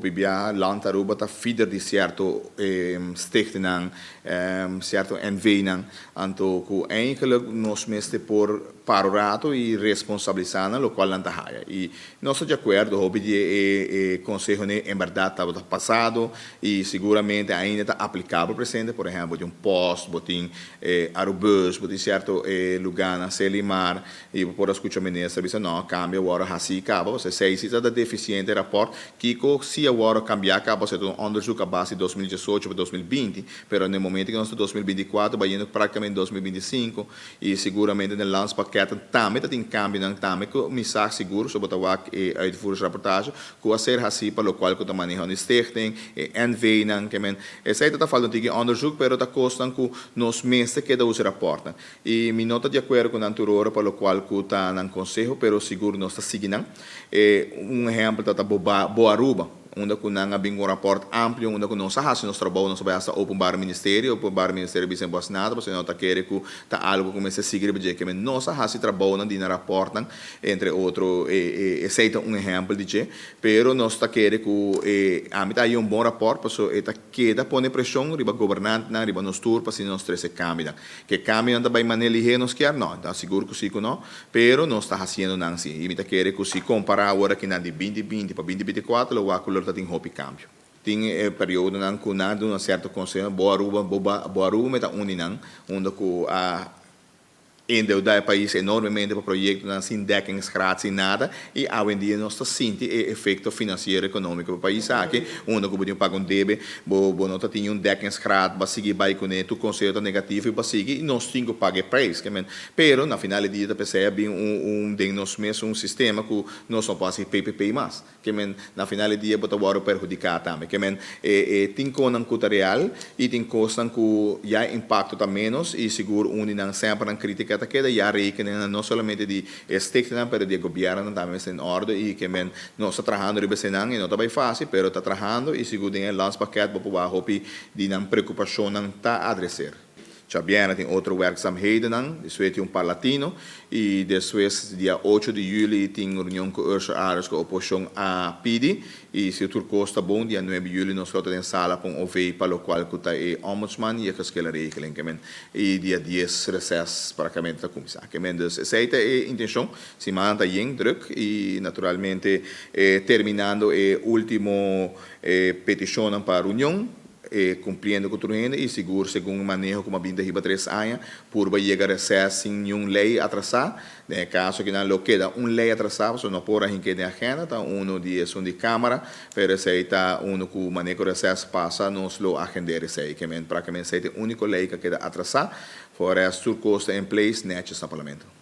Hopi biaha Land Aruba ta feeder di cierto stichtingnan, cierto NV'nan, anto cu eigenlijk nos mester por para un rato y responsabilisa nan locual nan ta haya. Y nos ta di acuerdo, hopi di e consehonan en berdad tabata pasado y siguramente ainda ta aplicabel presente. Por ehempel, bo tin un post, bo tin Arubus, bo tin cierto lugarnan, Selimar, y bo por a scucha minister bisa no, cambio awor haci caba, pasobra esey si ta deficiente rapport. Kico si awor cambia caba? Pasobra ta un onderzoek a base di 2018 pa 2020, pero na e momento cu nos ta 2024 bayendo practicamente 2025 y siguramente den landspakket tambe ta tin cambionan tambe cu mi sa sigur, so bo ta wak e uitvoeringsrapportage cu a ser haci pa locual cu ta maneho di stichting, e NV-nan, ke men esey ta ta falta un tiki onderzoek, pero ta cosnan cu nos mester keda usa rapportnan. Y mi no ta di acuerdo cu nan tur ora pa locual cu ta nan conseho, pero sigur nos ta sigui nan. E un ehempel ta ta Bo Aruba, unda cu nan a bin cu un rapport amplio, unda cu nos a haci nos trabou, nos a bay hasta Openbaar Ministerio, Openbaar Ministerio bisa bo haci nada, pasobra no ta kere cu ta algo cu mester sigui riba dje. Keme nos a haci trabounan di nan rapportnan, entre otro esey ta un ehempel di dje, pero nos ta kere cu e ami ta haci un bon rapport, pasobra e ta keda pone presion riba gobernantenan, riba nos tur, pa asina nos trece cambionan. Ke cambionan ta bay manera lihe nos kier? No, ta sigur cu si cu no, pero nos ta haciendo nan si. Y mi ta kere cu si compara awor aki nan di 2020 pa 2024 lo wak cu lo ta tin hopi cambio. Tin e periodonan cu nan a duna cierto conseho, Bo Aruba, bo bo Aruba me ta un di nan, unda cu a endeuda e pais enormemente pa proyectonan sin dekkingsgraad, sin nada, y awendia nos ta sinti e efecto financiero economico pa pais aki, unda cu bo tin paga un debe, bo bo no ta tin un dekkingsgraad, bo a sigui bay cune, tur conseho ta negativo y bo a sigui y nos tin cu paga e prijs, ke men. Pero na final di dia ta pesey a bin un un den nos mes un sistema cu nos no por haci PPP mas. Ke men na final di dia bo ta wòrdu perhudiká tambe. Ke men e e tin konan ku ta real i tin kosnan ku ya e impakto ta ménos i sigur un di nan semper nan krítika ta keda ya rekeningnan no solamente di e stiktenan pero di e gobièrnunan tambe mester in òrdu i ke men nos ta trahando riba esenan i no ta bai fásil pero ta trahando i sigur den e landspakket bo por wak hopi di nan preokupashonnan ta adreser. Djabièrnè tin otro werkzaamhedennan, despues tin un parlatino i despues dia 8 di yüli tin reunion ku Ursula Aris ku oposishon a pidi i si tur kos ta bon dia 9 yüli nos lo ta den sala pa un OV pa lokual ku ta e ombudsman i e geschillenregeling kemen i dia 10 reses praktikamente ta kuminsá kemen. Dus esei ta e intenshon, siman ta yen druk i naturalmente terminando e ultimo petishonnan pa reunion. E cumpliendo cu tur hende y sigur segun e maneho cu a bin ta hiba 3 aña, purba yega reces sin niun ley atrasa. Den e caso cu nan lo keda un ley atrasa, pasobra no por a hinke den agenda, ta uno di esun di Camara, pero esey ta uno cu maneho reces pasa, nos lo agendera esey. Ke men practicamente esey ta e unico ley cu a keda atrasa. Voor rest tur cos ta in place, netjes na Parlamento.